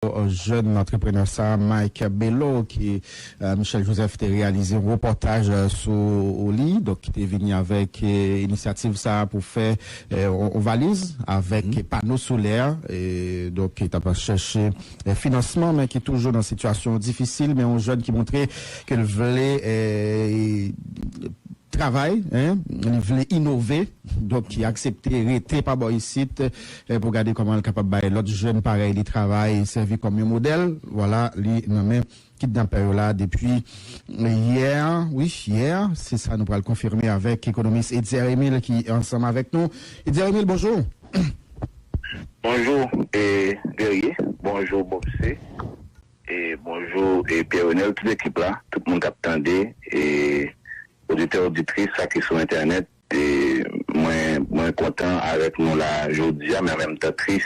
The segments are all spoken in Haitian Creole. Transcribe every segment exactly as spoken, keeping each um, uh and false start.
jèn antreprenè sa, Mike Bello, ki, eh, Michel Joseph te reyalize yon repòtaj, eh, sou li, donk ki te vini avèk, eh, inisyativ sa pou fè, eh, yon, yon valiz avèk pano solè, eh, donk ki t ap chèche, eh, finansman, men ki toujou nan sitiyasyon difisil, men yon jèn ki montre ke l vle, eh, travay, en, li vle inove, donk ki aksepte rete pa bò isit, eh, pou gade kòman l kapab bay lòt jèn parèy li travay, sèvi kòm yon modèl. Vwala, li nan men kidnapè yo la depi yè, wi, yè. Se sa nou pral konfime avèk ekonomis Etzer Emile ki ansanm avèk nou. Etzer Emile, bonjou. Bonjou, e, Guerrier. Bonjou, Bobse. E, bonjou, e, Pierre Renel, tout ekip la, tout moun k ap tande, e, oditè, oditris, sa ki sou entènèt. E, mwen, mwen kontan avèk nou la jodi a, men an menm tan tris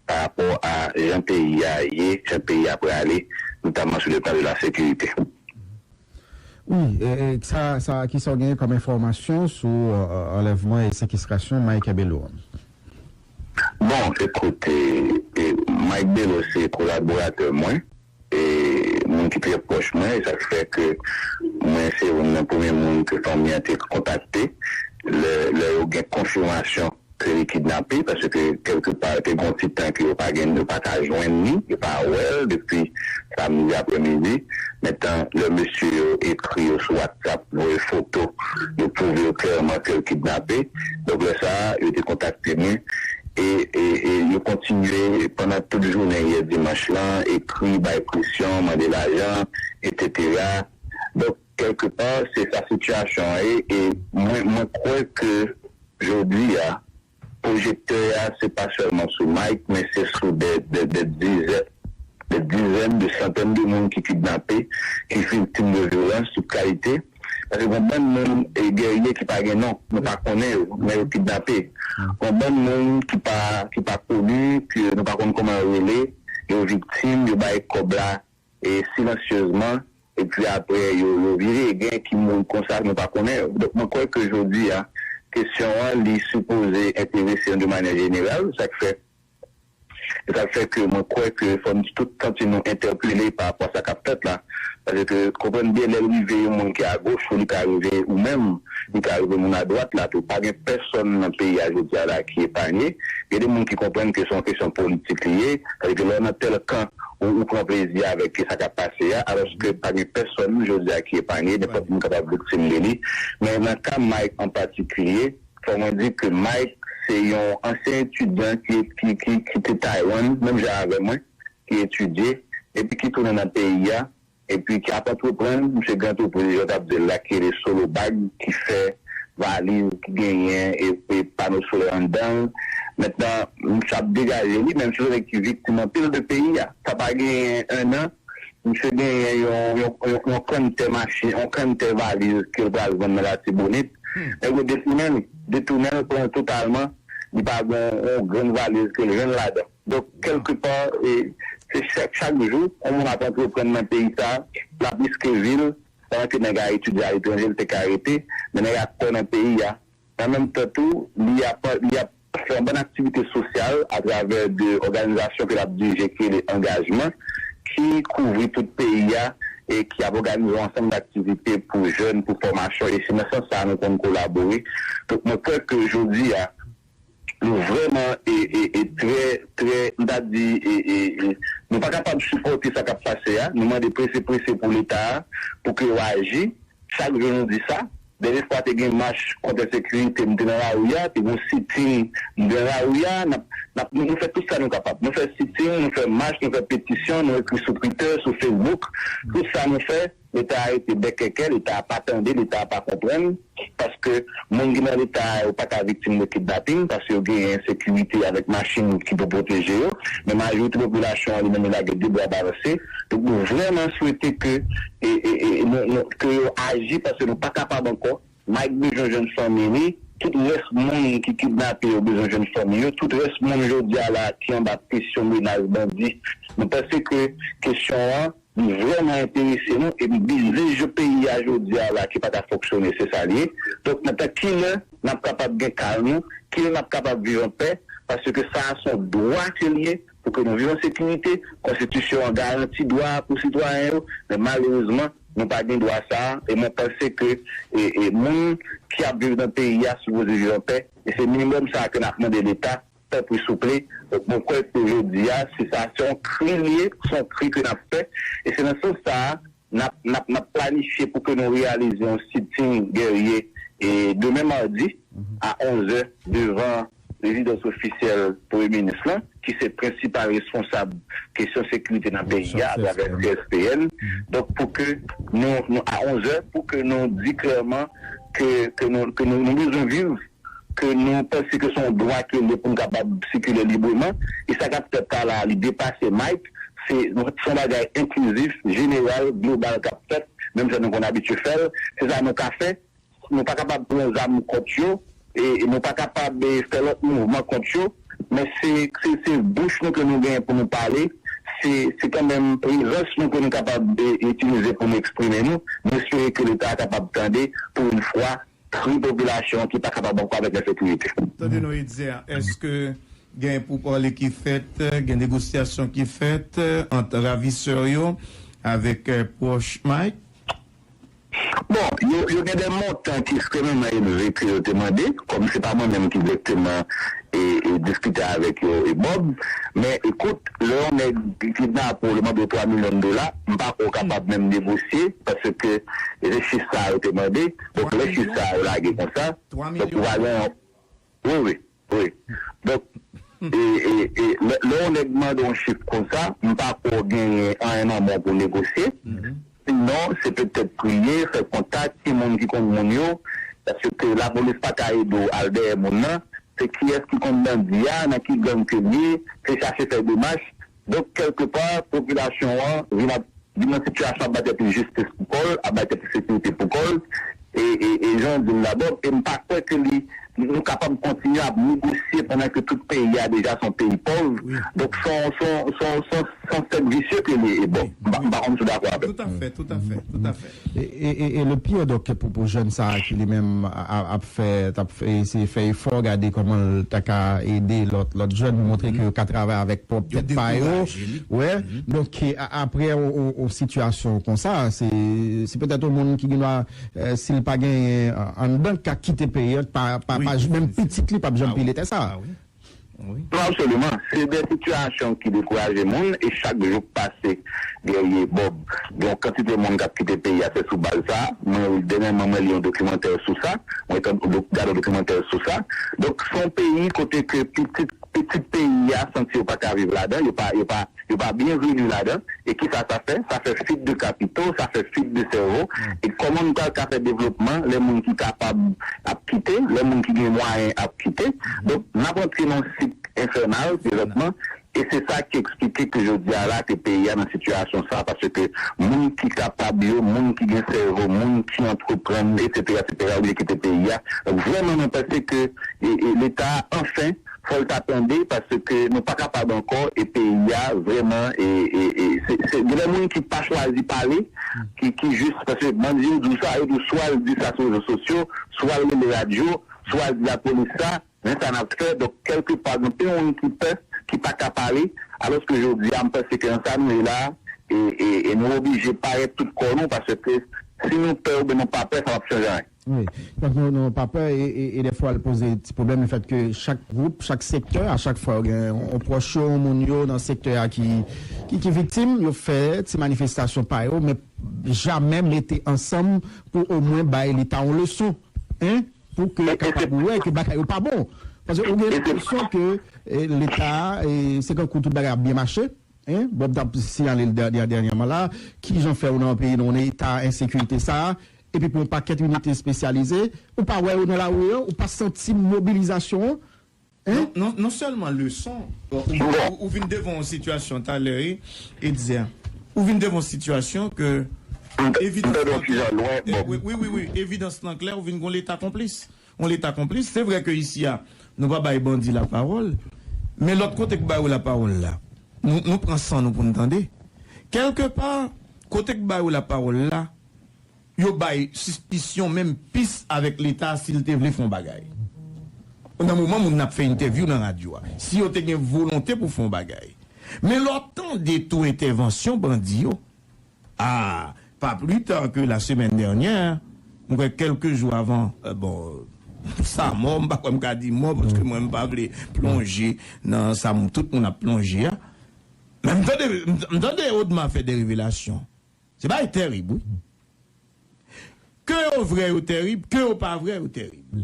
pa rapò a jan peyi a ye, jan peyi a prale, notamman sou le plan de la sécurité. Wi, e, e, sa, sa, ki sa w genyen kòm enfòmasyon sou, eh, anlèvman e sekestrasyon Mike Bello an? Bon, ekout, e, e, Mike Bello se kolaboratè mwen, e, moun ki trè pwòch mwen, e sa k fè ke mwen se youn nan premye moun ke fanmi an te kontakte lè, lè yo gen konfimasyon ke li kidnape, paske kèlkepa te gen yon ti tan ke yo pa gen, yo pa ka jwenn li, yo pa wè l depi samdi aprèmidi. Mentan, lè mesye yo ekri yo sou WhatsApp, voye foto, yo pwouve yo klèman ke l kidnape. Donk, lè sa a, yo te kontakte mwen. E, e, e yo kontinye pandan tout jounen yè dimanch lan, ekri, bay presyon, mande lajan, etsetera. Donk, kèlkepa, se sa sitiyasyon an ye. E mwen, mwen kwè ke jodi a, pwojektè a, se pa sèlman sou Mike, men se sou de, de, de dizèn, de dizèn, de santèn de moun ki kidnape, ki viktim de vyolans tout kalite. Paske gen bann moun, e, Guerrier ki pa gen non, nou pa konnen yo, men yo kidnape. Gen bann moun ki pa, ki pa koni, ke nou pa konn kòman yo rele, yo viktim, yo bay kòb la, e, silansyezman, epi apre yo, yo vire, gen ki mouri konsa, nou pa konnen yo. Donk, mwen kwè ke jodi a, kesyon an, li sipoze enterese nou de manyè jeneral, sa k fè, e sa k fè ke mwen kwè ke fò n tout santi nou entèpele pa rapò a sa k ap fèt la. Paske, konprann byen, lè l rive yon moun ki agoch ou, li ka rive ou menm, li ka rive moun adwat la tou. Pa gen pèsonn nan peyi a jodi a la ki epanye. Gen de moun ki konprann ke se yon kesyon politik li ye, sètadi ke lè w nan tèl kan, ou, ou pran plezi avèk sa k ap pase a, alòske pa gen pèsonn jodi a ki epanye, nenpòt moun kapab viktim de li. Men nan ka Mike an patikilye, fò mwen di ke Mike se yon ansyen etidyan ki, ki, ki, ki te Taiwan, menm jan avè mwen, ki etidye, epi ki tounen nan peyi a, epi ki ap antreprann, misye gen antrepriz, jan w t ap di l la, ki rele Solo Bag, ki fè valiz, ki genyen, e, e pano solè anndan l. Mentnan, misye ap degaje li, men misye se nèg ki viktim anpil de peyi a. Sa pa genyen ennan, misye genyen yon, yon, yon, yon kantè machin, yon kantè valiz ke l pral vann nan Latibonit. Nèg yo detounen li, detounen l, pran l totalman, li pa gen yon grenn valiz ke l jwenn ladan. Donk, kèlkepa, e, se chak, chak jou, yon moun ap antreprann nan peyi sa, l ap riske vi l, pandan ke nèg a etidye aletranje, l te ka rete, men nèg a kwè nan peyi a. Nan menm tan tou, li ap, li ap fè yon bann aktivite sosyal atravè de òganizasyon ke l ap dirije ki rele Angajman, ki kouvri tout peyi a e ki ap òganize yon ansanm daktivite pou jèn, pou fòmasyon, e se nan sans sa a nou konn kolabore. Donk, mwen kwè ke jodi a, nou vrèman e, e, e trè, trè, m ta di, e, e, e, nou pa kapab sipòte sa k ap pase a. Nou mande prese, prese pou Leta a, pou ke yo aji. Chak jou nou di sa. Dènye fwa te gen mach kont ensekirite, m te nan lari a, te gen yon sit-in, m te nan lari a, n ap, n ap, nou, nou fè tout sa nou kapab. Nou fè sit-in, nou fè mach, nou fè petisyon, nou ekri sou Twitter, sou Facebook. Tout sa nou fè, Leta a rete bèkèkè, Leta a pa tande, Leta a pa konprann, paske moun ki nan Leta a yo pa ka viktim de kidnaping, paske yo genyen sekirite avèk machin ki pou pwoteje yo, men majorite popilasyon an li menm li lage de bra balanse. Donk nou vrèman swete ke, e, e, e, nou, nou, ke yo aji, paske nou pa kapab ankò. Mike bezwen jwenn fanmi li, tout rès moun ki kidnape yo bezwen jwenn fanmi yo, tout rès moun jodi a la ki anba presyon, menas, bandi. Nou panse ke kesyon an, li vrèman enterese nou, epi biznis peyi a jodi a la ki pa ka fonksyone, se sa l ye. Donk, nan tan kilè n ap kapab gen kalm nou, kilè n ap kapab viv anpè, paske sa a se yon dwa ke l ye, pou ke nou viv an sekirite. Konstitisyon an garanti dwa pou sitwayen yo, men malerezman, nou pa gen dwa sa a. E mwen panse ke e, e, moun ki ap viv nan peyi a sipoze viv an pè. E se minimòm sa a ke n ap mande Leta, tanpri, souple. Donk, mwen kwè ke jodi a, se sa, se yon kri li ye, se yon kri ke n ap fè. E se nan sans sa a, n ap, n ap, n ap planifye pou ke nou reyalize yon sitting gèrye e demen madi a onz è devan rezidans ofisyèl Premye Minis lan, ki se prensipal responsab kesyon sekirite nan peyi a atravè C S P N. Donk, pou ke nou, nou a onz è, pou ke nou di klèman ke, ke nou, ke nou, nou bezwen viv, ke nou panse ke se yon dwa ke l ye pou n kapab sikile libreman. E sa k ap fèt la, li depase Mike, se, se yon bagay enklizif, jeneral, global k ap fèt, menm jan nou konn abitye fè l. Se sa nou ka fè. Nou pa kapab pran zam kont yo, e, e nou pa kapab e, fè lòt mouvman kont yo, men se, se, se bouch nou ke nou genyen pou nou pale, se, se kanmenm prezans nou ke nou kapab e, itilize pou nou eksprime nou. Nou espere ke Leta a kapab tande, pou yon fwa, kri popilasyon an ki pa kapab ankò avèk ensekirite. Tande non, Etzer, èske gen poupale ki fèt, gen negosyasyon ki fèt ant ravisè yo avèk pwòch Mike? Bon, yo, yo gen de montan ki ekstrememan elve ke yo te mande, kòm se pa mwen menm ki direkteman e, e diskite avèk yo e Bob, men ekout, lè yon nèg kidnape w, li mande w twa milyon dola, m pa kwè w kapab menm negosye, paske se chif sa a yo te mande. Donk, lè chif sa a yo lage konsa, donk ou pa gen yon, wi, wi, wi. Donk, e, e, e, lè, lè yon nèg mande yon chif konsa, m pa kwè w genyen anyen nan men w pou negosye. Sinon, se petèt priye, fè kontak, ki moun ki konn moun yo, paske lapolis pa ka ede w al dèyè moun nan. Se kiyès ki konn bandi a, nan ki gang ke l ye, se chache fè demach. Donk, kèlkepa, popilasyon an vin ap, vin nan sitiyasyon ap bay tèt li jistis pou kò l, ap bay tèt li sekirite pou kò l. E, e, e jan w di l la, Bob, e m pa kwè ke li, nou kapab kontinye ap negosye pandan ke tout peyi a deja se yon peyi pòv. Donk, se yon, se yon, se yon, se yon, se yon sèk visye ke li ye. E bon, m pa, m pa konn si w dakò avè m. Toutafè, toutafè, toutafè. E, e, e, e le pire, donk, pou, pou jèn sa a ki li menm a- a- ap fè, t ap fè, eseye fè efò, gade kòman l ta ka ede lòt, lòt jèn, montre ke yo ka travay avèk pwòp tèt pa yo. Wè. Donk, e, a- apre yon, yon, yon sitiyasyon konsa, se, se petèt yon moun ki gen dwa, e, si l pa genyen, e, anndan, ka kite peyi a, pa, pa, pa, menm pitit li p ap janm pile tè sa. Non, absoliman. Se de sitiyasyon ki dekouraje moun, e chak jou k pase, Guerrier Bob, gen yon kantite moun k ap kite peyi a, se sou baz sa. Mwen, dènyèman, mwen li yon dokimantè sou sa. Mwen t ap do- gade yon dokimantè sou sa. Donk, se yon peyi kote ke pitit, pitit peyi a santi yo pa ka viv ladan, yo pa, yo pa, yo pa byenveni ladan. E kisa sa fè? Sa fè fuite de capitaux, sa fè fuite de cerveau. E kòman nou pral ka fè devlopman lè moun ki kapab ap kite, lè moun ki gen mwayen ap kite? Donk, n ap antre nan yon sik enfènal, prezantman, e se sa ki eksplike ke jodi a la, ke peyi a nan sitiyasyon sa, paske moun ki kapab yo, moun ki gen sèvo, moun ki antreprann, etsetera, etsetera, oblije kite peyi a. Donk, vrèman, mwen panse ke, e, e, Leta a, anfen, fò l ta tande, paske nou pa kapab ankò, e peyi a, vrèman, e, e, e, se, se, gen de moun ki pa chwazi pale, ki, ki jis, paske bandi yo di w sa, yo di w swa l di sa sou rezo sosyo, swa l rele radyo, swa l di lapolis sa, men sa n ap fè. Donk, kèlkepa, gen anpil moun ki pè, ki pa ka pale, alòske jodi a, m panse ke nan sa nou ye la, e, e, e nou oblije parèt tout kò nou, paske si nou pè oubyen nou pa pè, sa p ap chanje anyen. Wi. Donk, nou, nou pa pè, e, e, e dèfwa, l poze ti pwoblèm, lefèt ke chak gwoup, chak sektè, a chak fwa, yo gen yon pwòch yo, yon moun yo nan sektè a ki, ki, ki viktim, yo fè ti manifestasyon pa yo, men jamè mete ansanm pou omwen bay Leta yon leson, en, pou ke kapab wè ke bagay yo pa bon. Paske ou gen enpresyon ke, e, Leta a, e, se kankou tout bagay ap byen mache, en, Bob t ap siyale l dè- dè- dènyèman la, kijan fè ou nan yon peyi, nan yon eta ensekirite sa a, epi pou yon pakèt inite espesyalize, ou pa wè yo nan lari an, ou pa santi mobilizasyon an, en? Non, non, non sèlman leson, ou, ou, ou vin devan yon sitiyasyon talè, e, Etzer, ou vin devan yon sitiyasyon ke evidans lan klè, wi, wi, wi, wi, evidans lan klè, ou vin gon Leta konplis. Yon Leta konplis. Se vre ke isi a, nou pa bay bandi lapawòl, men lòt kote k ba yo lapawòl la, nou, nou pran san nou pou n tande. Kèlkepa, kote k ba yo lapawòl la, yo bay sispisyon menm pis avèk Leta si l te vle fè yon bagay. Nan moman moun nan ap fè entèvyou nan radyo a, si yo te gen volonte pou fè yon bagay, Men lè w ap tande tou entèvansyon bandi yo, a, pas plus tard que la semaine dernière, mwen kwè kèlke jou avan, euh, bon, sa mò, m pa kwè m ka di mò, paske mwen m pa vle plonje nan sa m, tout moun ap plonje a. Men m tande, m, m tande Odma fè de revelasyon. Se bagay tèrib, wi. Ke yo vrè, yo tèrib, ke yo pa vrè, yo tèrib.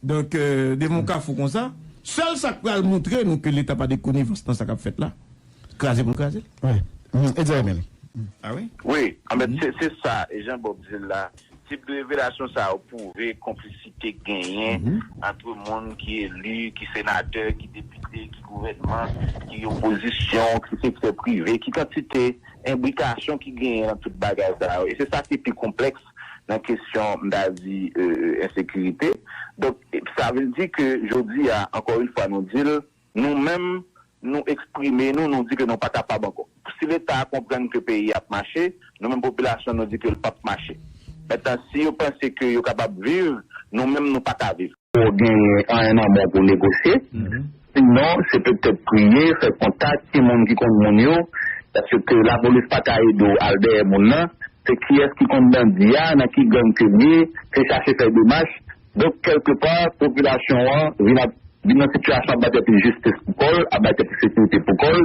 Donk, euh, devan yon kafou konsa, sèl sa k pral montre nou ke Leta pa de konivans nan sa k ap fèt la, kraze pou l kraze l. Wi. Mhm. Edzer Emile. Ah wi? Wi, anfèt, se, se sa, e jan Bob di l la, tip de revelasyon sa yo pwouve konplisite k genyen ant moun ki eli, ki senatè, ki depite, ki gouvènman, ki opozisyon, ki sektè prive, ki kantite enbrikasyon ki genyen nan tout bagay sa yo. E se sa ki pi konplèks nan kesyon, m ta di, euh, euh, ensekirite. Donk, sa vle di ke jodi a, ankò yon fwa, nou di l, nou menm, nou eksprime nou, nou di ke nou pa kapab ankò. Si Leta a konprann ke peyi a ap mache, nou menm popilasyon, nou di ke l p ap mache. Mentnan, si yo panse ke yo kapab viv, nou menm, nou pa ka viv. Pou genyen anyen nan men w pou negosye. Sinon, se petèt priye, fè kontak, ki moun ki konn moun yo, paske lapolis pa ka ede w al dèyè moun nan. Se kiyès ki konn bandi a, nan ki gang ke l ye, se chache fè demach. Donk, kèlkepa, popilasyon an vin ap, vin nan sitiyasyon ap bay tèt li jistis pou kò l, ap bay tèt li sekirite pou kò l.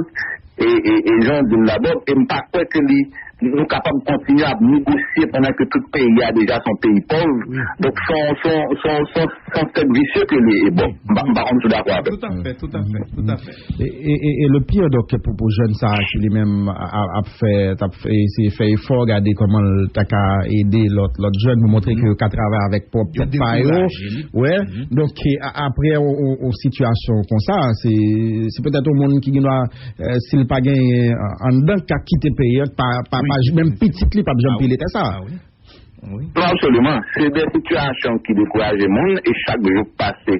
E, e, e jan w di l la, Bob, e m pa kwè ke li, nou kapab kontinye ap negosye pandan ke tout peyi a deja se yon peyi pòv. Donk, se yon, se yon, se yon, se yon, se yon sèk visye ke li ye, Bob. M pa, m pa konn si w dakò avè m. Tout à fait, tout à fait, tout à fait. E, e, e, e le pire, donc, pou, pou jèn sa a ki li menm a, a, ap fè, t ap fè, eseye fè efò, gade kòman l ta ka ede lòt, lòt jèn pou montre ke yo ka travay avèk pwòp tèt pa yo. Wè. Donk, e, a, apre yon, yon, yon sitiyasyon konsa, se, se petèt yon moun ki gen dwa, e, si l pa genyen, e, anndan, ka kite peyi a, pa, pa, pa, menm pitit li p ap janm peye tè sa. Non, absoliman. Se de sitiyasyon ki dekouraje moun, e chak jou k pase,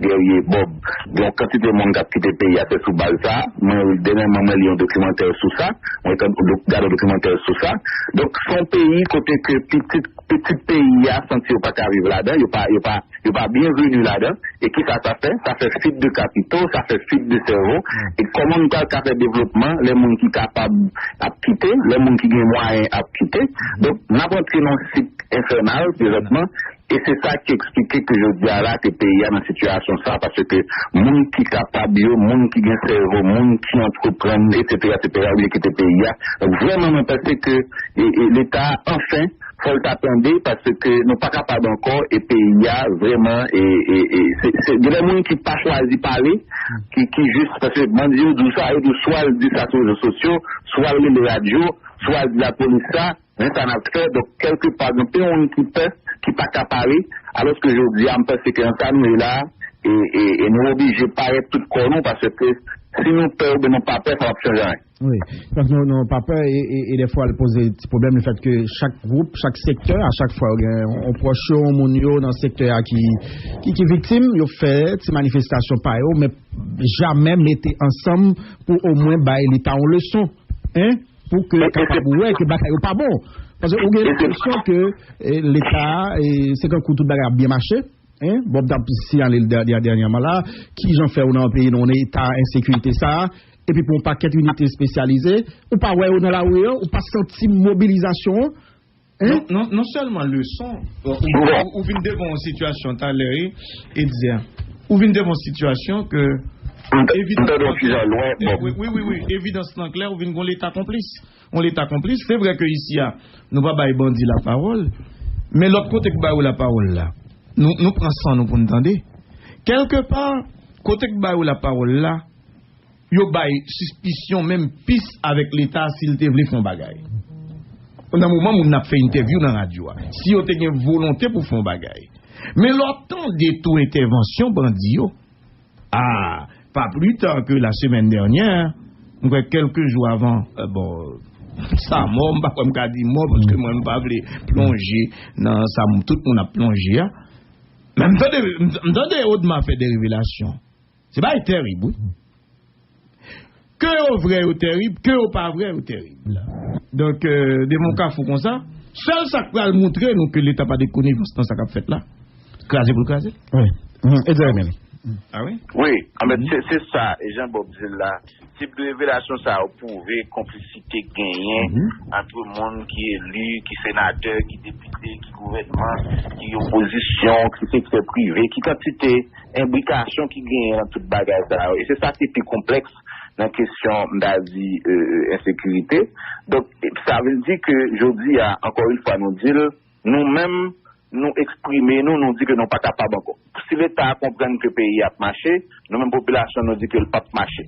Guerrier, Bob, gen yon kantite moun k ap kite peyi a, se sou baz sa. Mwen, dènyèman, mwen li yon dokimantè sou sa. Mwen gade yon dokimantè sou sa. Donk, se yon peyi kote ke pitit, pitit peyi a santi yo pa ka viv ladan, yo pa, yo pa, yo pa byenveni ladan. E kisa sa fè? Sa fè fuite de capitaux, sa fè fuite de cerveau. E kòman nou pral ka fè devlopman lè moun ki kapab ap kite, lè moun ki gen mwayen ap kite? Donk, n ap antre nan yon sik enfènal, prezantman, e se sa ki eksplike ke jodi a la, ke peyi a nan sitiyasyon sa, paske moun ki kapab yo, moun ki gen sèvo, moun ki antreprann, etsetera, etsetera, yo kite peyi a. Donk, vrèman, mwen panse ke, e, e, Leta, anfen, fò l ta tande, paske nou pa kapab ankò, e peyi a, vrèman, e, e, e, se, se, gen de moun ki pa chwazi pale, ki, ki jis, paske bandi yo di w sa, yo di w swa l di sa sou rezo sosyo, swa l rele radyo, swa l di lapolis sa, men sa n ap fè. Donk, kèlkepa, gen anpil moun ki pè, ki pa ka pale, alòske jodi a, m panse ke nan sa nou ye la, e, e, e nou oblije parèt tout kò nou, paske si nou pè oubyen nou pa pè, sa p ap chanje anyen. Wi, paske nou, nou pa pè, e, e, e dèfwa l poze ti pwoblèm, lefètke chak gwoup, chak sektè, a chak fwa yo gen yon pwòch yo, yon moun yo nan sektè a ki, ki, ki viktim, yo fè ti manifestasyon pa yo, men jamè mete ansanm pou omwen bay Leta yon leson, en, pou ke kapab wè ke bagay yo pa bon. Paske ou gen lenpresyon ke, e, Leta, e, se kankou tout bagay ap byen mache, en, Bob t ap siyale l dè-, dè-, dènyèman la, kijan fè ou nan yon peyi, nan yon eta ensekirite sa, epi pou yon pakèt inite espesyalize, ou pa wè yo nan lari an, ou pa santi mobilizasyon an, en? Non, non, non sèlman leson, ou, ou, ou vin devan yon sitiyasyon talè, e, Edzer, ou vin devan yon sitiyasyon ke evidans nan klè, wi, wi, wi, wi, evidans nan klè, ou vin gon Leta konplis. Yon Leta konplis. Se vre ke isi a, nou pa bay bandi lapawòl, men lòt kote k ba yo lapawòl la, nou, nou pran san nou pou n tande. Kèlkepa, kote k ba yo lapawòl la, yo bay sispisyon menm pis avèk Leta si l te vle fè yon bagay. Nan moman moun nan ap fè entèvyou nan radyo a, si yo te gen volonte pou fè yon bagay. Men lè w ap tande tou entèvansyon bandi yo, a, pas plus tard que la semaine dernière, mwen kwè kèlke jou avan, euh, bon, sa mò, m pa kwè m ka di mò, paske mwen m pa vle plonje nan sa m, tout moun ap plonje a. Men m tande, m, m tande Odma fè de revelasyon. Se bagay tèrib, wi. Ke yo vrè, yo tèrib, ke yo pa vrè, yo tèrib. Donk, euh, devan yon kafou konsa, sèl sa k pral montre nou ke Leta pa de konivans nan sa k ap fèt la, kraze pou l kraze. Wi. Mhm. Edzer Emile. Ah wi? Wi, anfèt, se se sa, e jan Bob di l la, tip de revelasyon sa yo pwouve konplisite k genyen ant moun ki eli, ki senatè, ki depite, ki gouvènman, ki opozisyon, ki sektè prive, ki kantite enbrikasyon ki genyen nan tout bagay sa yo. E se sa ki pi konplèks nan kesyon, m ta di, e, e, ensekirite. Donk, sa vle di ke jodi a, ankò yon fwa, nou di l, nou menm, nou eksprime nou, nou di ke nou pa kapab ankò. Si Leta a konprann ke peyi a ap mache, nou menm popilasyon, nou di ke l p ap mache.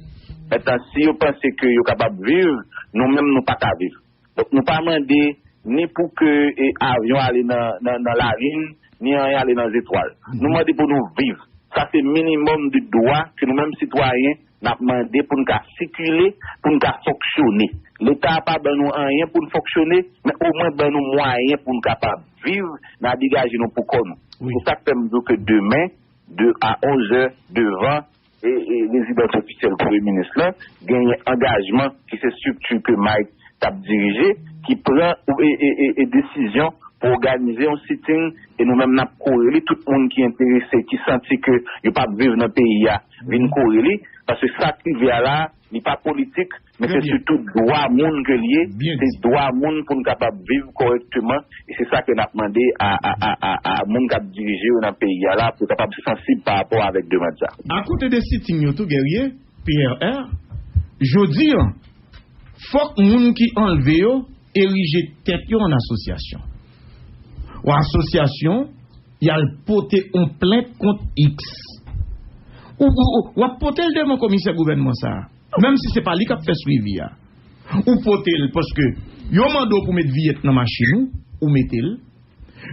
Mentnan, si yo panse ke yo kapab viv, nou menm, nou pa ka viv. Donk, nou pa mande ni pou ke e, avyon ale nan, nan, nan lalin, ni anyen ale nan zetwal. Nou mande pou nou viv. Sa se minimòm de dwa ke nou menm sitwayen n ap mande pou n ka sikile, pou n ka fonksyone. Leta a pa ban nou anyen pou n fonksyone, men omwen ban nou mwayen pou n kapab viv, n a degaje nou pou kò nou. Se sa k fè m di w ke demen, de a onz è, devan e, e rezidans ofisyèl premye minis lan, genyen angajman ki se estrikti ke Mike t ap dirije, ki pran e, e, e, e desizyon pou òganize yon sitting, e nou menm n ap kouri li, tout moun ki enterese, ki santi ke yo p ap viv nan peyi a, vin kouri li, paske sa k rive a la, li pa politik, men se sitou dwa moun ke l ye, se dwa moun pou n kapab viv kòrèkteman, e se sa ke n ap mande a, a, a, a, a moun k ap dirije yo nan peyi a la, pou yo kapab sansib pa rapò avèk demann sa. Akote de sitting yo tou, Guerrier, P R R, jodi an, fòk moun ki anlve yo erije tèt yo an asosyasyon. Ou asosyasyon, y al pote yon plent kont X. Ou, ou, ou, w ap pote l devan komisè gouvènman sa a. Menm si se pa li k ap fè swivi a. Ou pote l paske yo mande w pou met viyèt nan machin ou, ou mete l.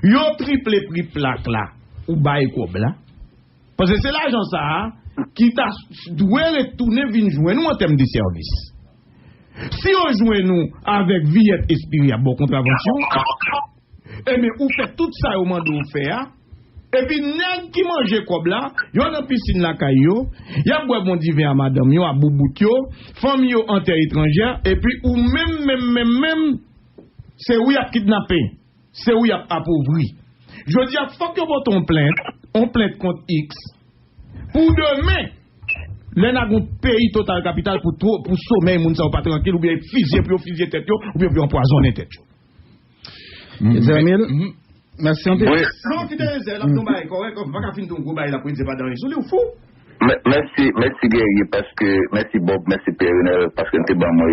Yo triple pri plak la, ou bay kòb la. Paske se lajan sa a ki ta dwe retounen vin jwenn ou an tèm de sèvis. Si yo jwenn ou avèk viyèt espiri ap ba w kontravansyon, ebyen, ou fè tout sa yo mande w fè a, epi nèg ki manje kòb la, yo nan pisin lakay yo, y ap bwè bon diven a madanm yo, a boubout yo, fanmi yo an tè etranjè, epi ou menm, menm, menm, menm, se ou y ap kidnape, se ou y ap apovri. Jodi a, fòk yo pote yon plent, yon plent kont X, pou demen, lè n a gon peyi total kapital pou two, pou somèy moun sa yo pa trankil, oubyen fizye, pou yo fizye tèt yo, oubyen pou yo anpwazonnen tèt yo. Zèmil, mèsi anpil. Wi. Non, kite Ezel ap tou bay kòrèk, ou pa ka fin tou gwo bay la pou Ezel pa danje sou li, ou fou. Mè- Mèsi, mèsi Guerrier, paske, mèsi Bob, mèsi Pè Renel, paske n te ban mwen